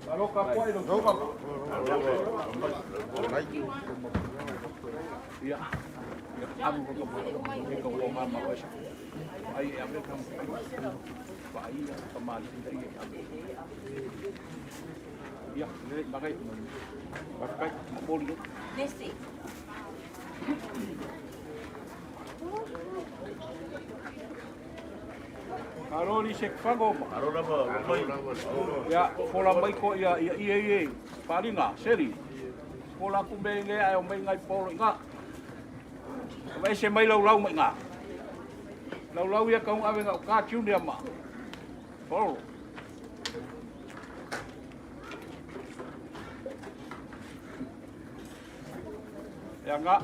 Malo ka pua i lo tuma. Ia. Ia, amu ko ka e ka ua mama o esa. Ai e ame ka pa ai ka mali i e ame. Ia, le magai. Faafetai, momoli. Nesi. Malo li se fago ma. Ia, fola mai ko ia ia ia ia. Palinga, seli. Fola ku me nge ai o mai ngai polo inga. Vai se mai lau lau mai nga. Lau lau ia kaung ave nga o ka junior ma. Polo. Ia nga.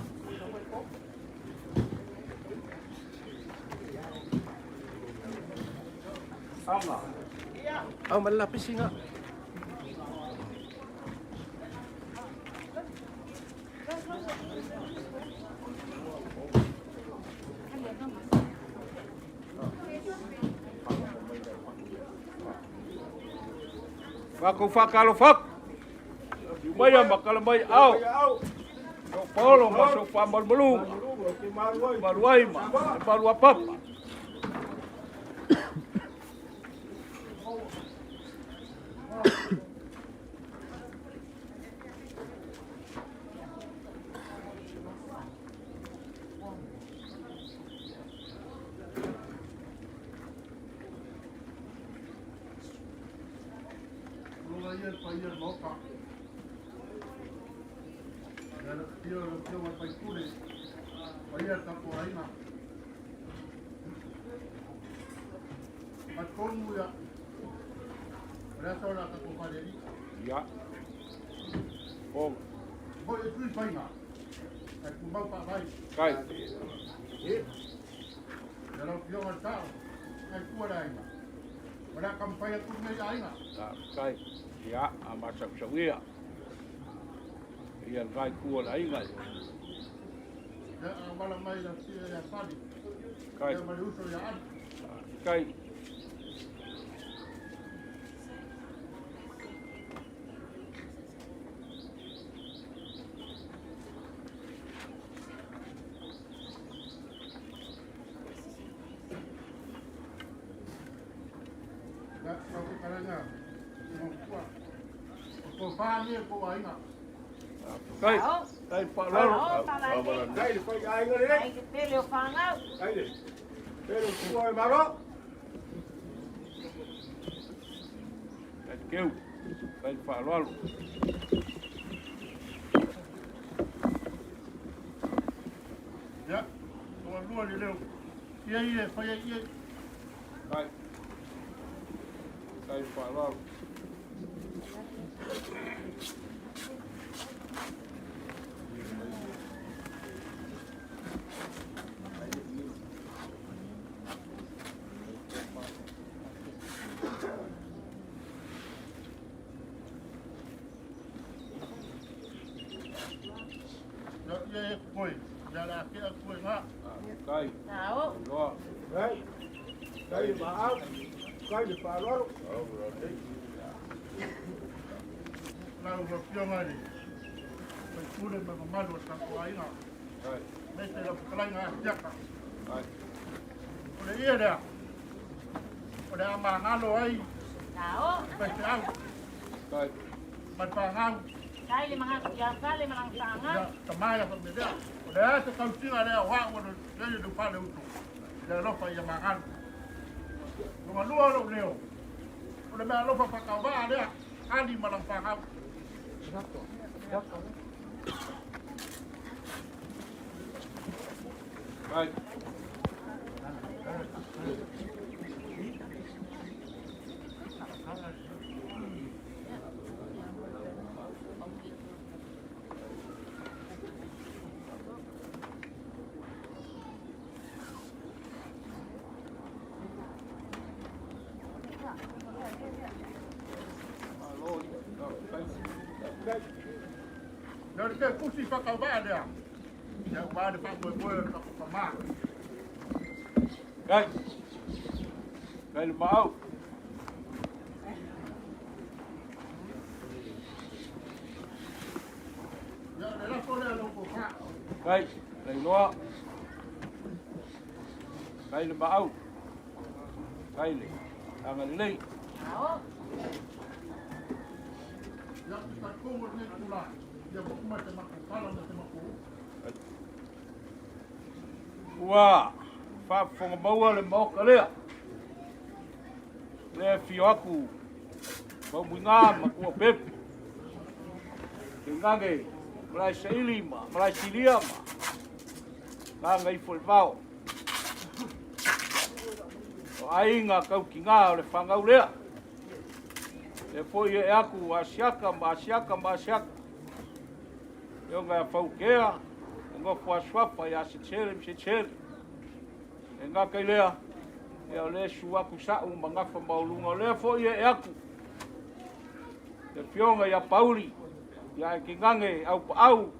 Anga. Au ma le lapisi nga. Fakou whakalo whak. Mai a makala mai au. So Paolo ma so whamalmalu. Maruai ma. Marua papa. le paia o le Maota. Ia le afio o le Afioga i le sui usufono, paia o le tatou aiga. Talitonu ia, o le aso o le a tatou falealii. Ia. O. Foi e tui faiga, ae tumau faavai. Kai. Ia lau Afioga i le Sao, ai tua le aiga. O le a taumafai atu lenei aiga. Faafetai. Ia, a masausauia. Ia le vai tua le aiga. Ia, a wala mai la tia ia Sali. Kai. Ia ma le uso ia Ali. Kai. Ia, lau fetalaiga, i matua. O tofa nei po o aiga. Kai. Kai faaaloalo. Ao, falalei. Kai le faiaiga lelei. Ai le pele o fanau. Kai le pele o tua e malo. Kai keu. Kai faaaloalo. Ia, o alua le leo. Ia ia, fai ai ia. Kai. Kai faaaloalo. Ia, ia e koe. Ia la ke a koe ngā. Kai. Ao. Loa. Kai. Kai le maau. Kai le faaaloalo. Lau Afioga i le sui usufono ma mamalu o le tatou aiga. Kai. Aemaise lau fetalaiga Asiata. Kai. O le ie lea, o le a magalo ai Ao. faifeau Kai. ma le pagau. Kai le mga ia sale mga Ia, sanga. tama ia faapelea. O le a se tausiga lea o au o le le fale utu. Le alofa ia magalo. Luga lua lou leo. O le mea alofa faatauvaa lea, ali ma lau pagau. Kai. Ia o le ke kusi faatauvaa lea. Ia ua le faamoemoe o le tatou tamā. Kai. Kai le maau. Ia o le lafo lea lau tofa. Kai. Le iloa. Kai le maau. Kai le agalelei. Ao. Ia te talitonu lenei itulā. Ia ua uma se matou tala ma se matou upu. Ua faafofoga maua le maoka lea. Lea e fio atu Faumuiga ma Tuapepe. Tainane malae saili ma malae silia ma gaga ifo i le vao. O aiga tautigā o le fanau lea. Lea foi ee atu Asiata ma Asiata ma Asiata. Afioga ia Faukea, e nofo a suafa ia Setele ma Setele. E gata i lea, ia o lea e susu atu sa'u ma gafa maualuga. O lea foi e ee atu le afioga ia Pauli, ia e tainane Aupaau,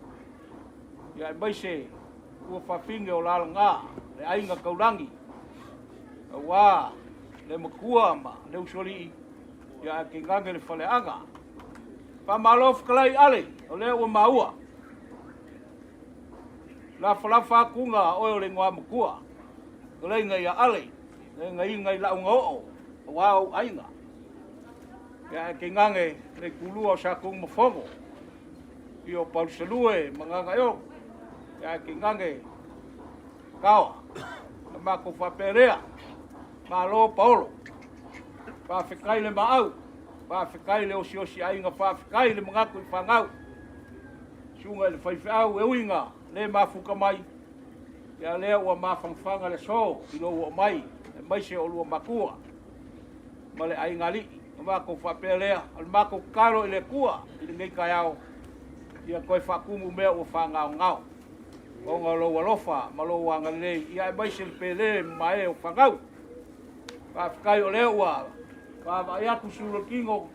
ia aemaise ua fafine o Lalaga, le aiga taulagi, auā le matua ma le usoalii, ia ae tainane le faleaga. Faamalo fetalai Ale, o lea ua maua. Lafalafa atuga oe o le igoa matua, fetalaiga ia Ale, le gaiga i lauga oo, auā ou aiga. Ia ae tainane le itulua o Satunumafono, i o Paulusalue ma Gagaeolo, ia ae tainane Taoa. Na matou faapea lea, malo Paolo, faafetai le maau. Faafetai le osiosi aiga, faafetai le manatu i fanau. Susuga i le faifeau e uiga le mafuta mai, ia lea ua mafanafana le aso i lou oo mai, aemaise o lua matua ma le aiga alii. Ona matou faapea lea, o le matou tatalo i le Atua i lenei taeao, ia toe faatumu mea ua faagaogao, ona o lou alofa ma lou agalelei, ia aemaise le pele ma mae o fanau. Faafetai o lea ua vaavaai atu sulu o le tino,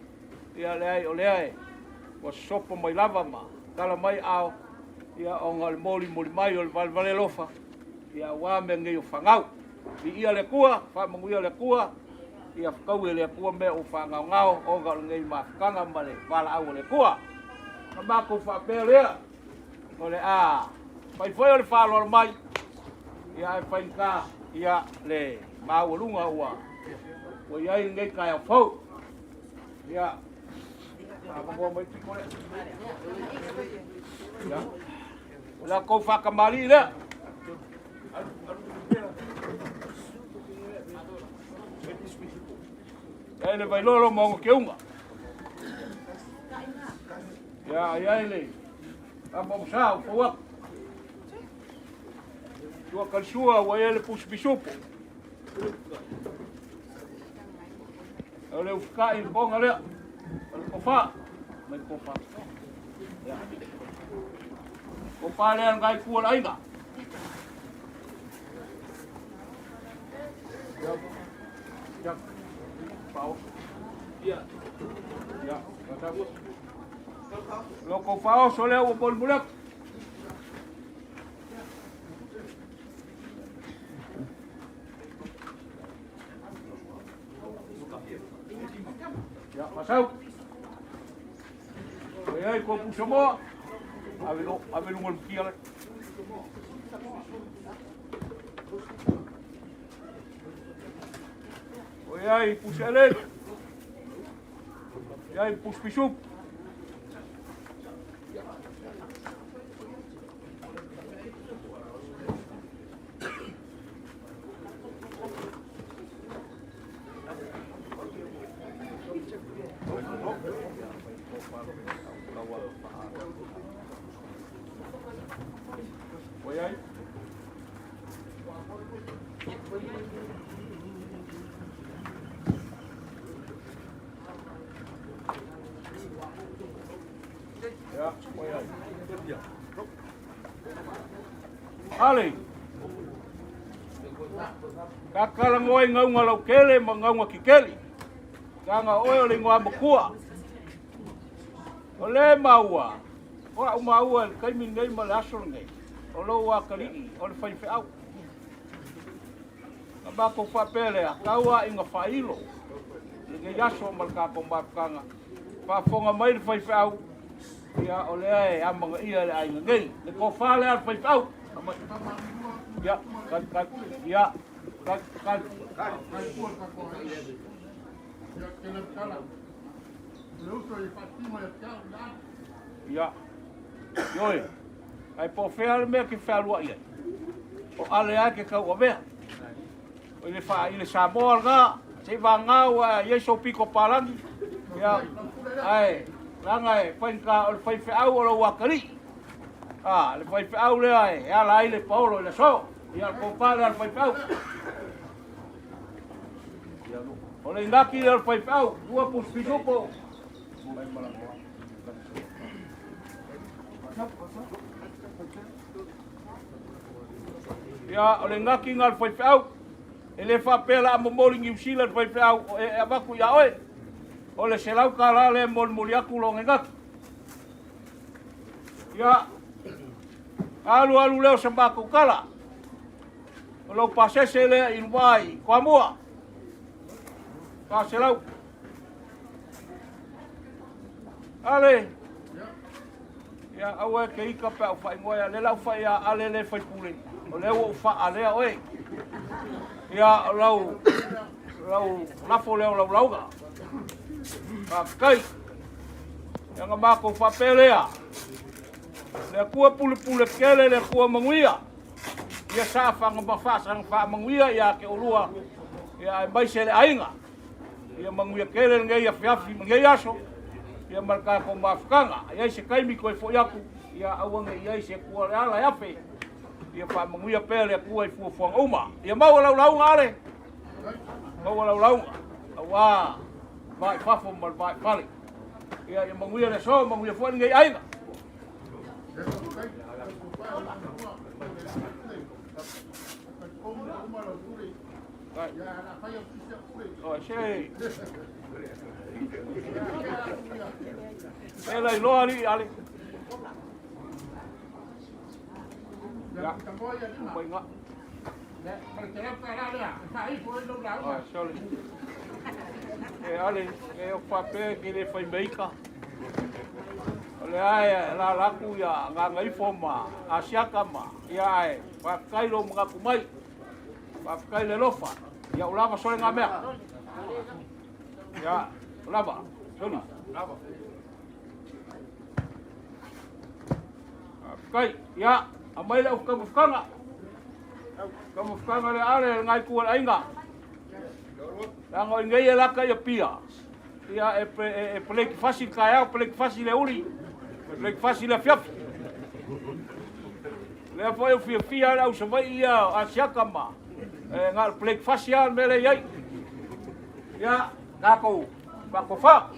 ia leai o lea e ua sopo mai lava ma tala mai ao, ia ona o le molimoli mai o le valevale alofa, ia aua mea nei o fanau. Viia le Atua, faamanuia le Atua, ia fetaui e le Atua mea ua faagaogao ona o lenei mafutaga ma le valaau a le Atua. Ona matou faapea lea, o le a fai foi o le faaaloalo mai, ia ae faigata ia le maualuga ua ua i ai lenei taeao fou. Ia, avanoa mai pito lea. Ia, o le tou faatamalii lea. Ia le vailolo ma ona keuga. Ia, ia le Tama o sa o fau atu. Tua kalisua ua ia le pusi pisupo. O le ufukai le ponga lea. O le kofa. Mai kofa. Ia. Kofa lea ngai kua la aiga. Ia. Ia. Pao. Ia. Ia. Lo kou faaoso lea ua molimoli atu. Ia, masau. Oi ai, ko pusa moa. Ave lo, ave lunga le mutia le. Oi ai, pusa ele. Ia i pusi pisupu. Oi ai. Ale. Kakala ngoi ngaunga laukele ma ngaunga kikeli. Tanga oe o le ingoa makua. O le maua. O au maua le taimi nei ma le aso lenei. O lou akalii o le faifeau. Na matou faapea lea, tau a ina faailo lenei aso ma le tatou mafutaga. Faafofoga mai le faifeau, ia o lea e amanaia e le aiga nei. Le tofa lea a le faifeau. Ia, kali, kali, ia, kali, kali. Ia, ioe, ae po o fea le mea ke fealuai ai. O ale ai ke kau avea. O le fa i le Samoa lena, se i vagana ua i ai sou pito palagi. Ia, ae, leaga e faigata o le faifeau o lou atalii. A, le faifeau lea e ala ai le paolo i le aso. Ia, le tofa lea a le faifeau. O le inaki lea o le faifeau, lua pusi pisupo. Ia, o le inaki lena o le faifeau. E le faapea la a momoli Niu Sila le faifeau e avatu ia oe. O le $100 lea e molimoli atu lona inaki. Ia, alu alu lea o sa matou tala. O lou pasese lea i luma i Toamua. 400. Ale. Ia, aua e te ika pe a ou faaigoa ia le lau fai ia Ale le faipule. O lea ua ou faalea oe. Ia, o lau, lau lafo lea o lau lauga. Faafetai. Ia na matou faapea lea. Le Atua pulepule tele, le Atua manuia. Ia sa faasaga faamanuia ia te oulua, ia aemaise le aiga. Ia manuia tele lenei afiafi ma lenei aso, ia ma le tatou mafutaga. E i ai se taimi toe foi atu, ia aua ne i i ai se Atua o le ala e afe. Ia faamanuia pea le Atua i fuafuaga uma. Ia maua lau lauga Ale, maua lau lauga, aua va i fafo ma le va i fale. Ia manuia le aso, manuia foi lenei aiga. Se E lai loa ali ale. Ya. Mai nga. Ah, sorry. E ale, e o faapea ke le fai meika. O le ae la laku ia Gagaifo ma Asiaka ma ia ae faafetai lou manatu mai. Faafetai le alofa. Ia o lava sole ngā mea. Ia, o lava. Soli. Lava. Faafetai. Ia, aumai le au taumafataga. Taumafataga le ale le ngai tua le aiga. Leaga o i nei e lata ia pia. Ia e pelekifasi le taeao, pelekifasi le uli, pelekifasi le afiafi. Lea foi e fiafia le au Savaii ia Asiata ma e na o le pelekifasi lava le mea lea i ai. Ia, tatou faatofa.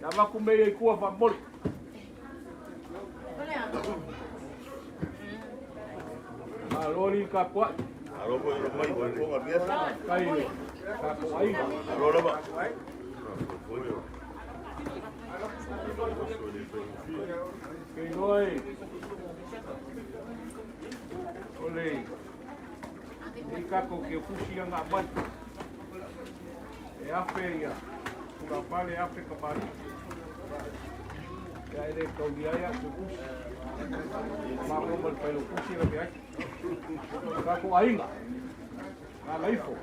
Ia vaku mei ai kua whamori. Malo li ka pua. Kai ka ko aiga. Kei roi. Ole. I kako ke kusi anga mai. E afe ia. Kura pale afe ka mari. Ia ele kau ia ia ke kusi. Ma ko mal pailo kusi la me ai. Kako aiga. Ngā laifo.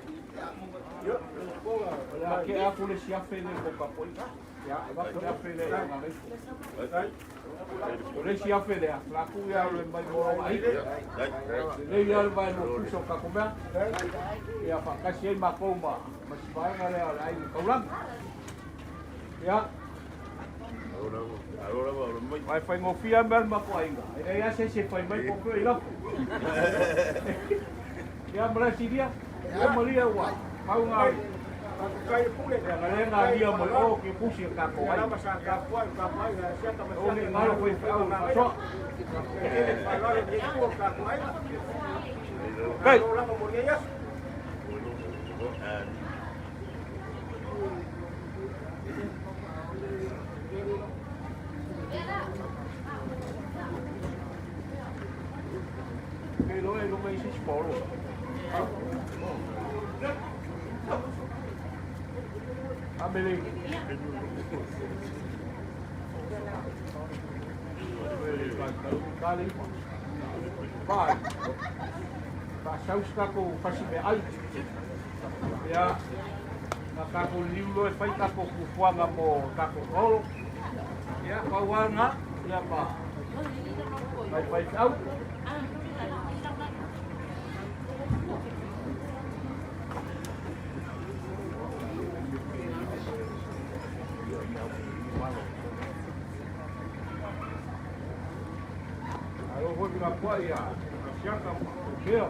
Ia ke aku le si afe le ko kapoi. Ia, e le afe le ngā laifo. O le si afe le la ku ia le mai mo ai. Le ia le mai mo kuso ka ko mea. Ia whakasi ai mākou ma ma si vaenga lea o le aiga kaulagi. Ia. Vai whaingofia mea le mako aiga. E leai a se se whai mai po koe i lafo. Ia mara siria. Ia maria ua. Pau ngā Kai pule. Ia ngā le ngā lia mo o ke pusi ka ko ai. Lava sa ka pua, ka pua, ka sia ka O le ngalo koe whai au whasoa. Kai. Kei loe lunga i sisi polo. Amele. Kale ipa. Vai. Fa sauska ko fasi me ai. Ia. Na kako liu loe fai kako kufuanga mo kako olo. Ia, pauanga. Ia ma. Mai fai au. Alo hoi nga pua ia. Asiaka ma. Kea.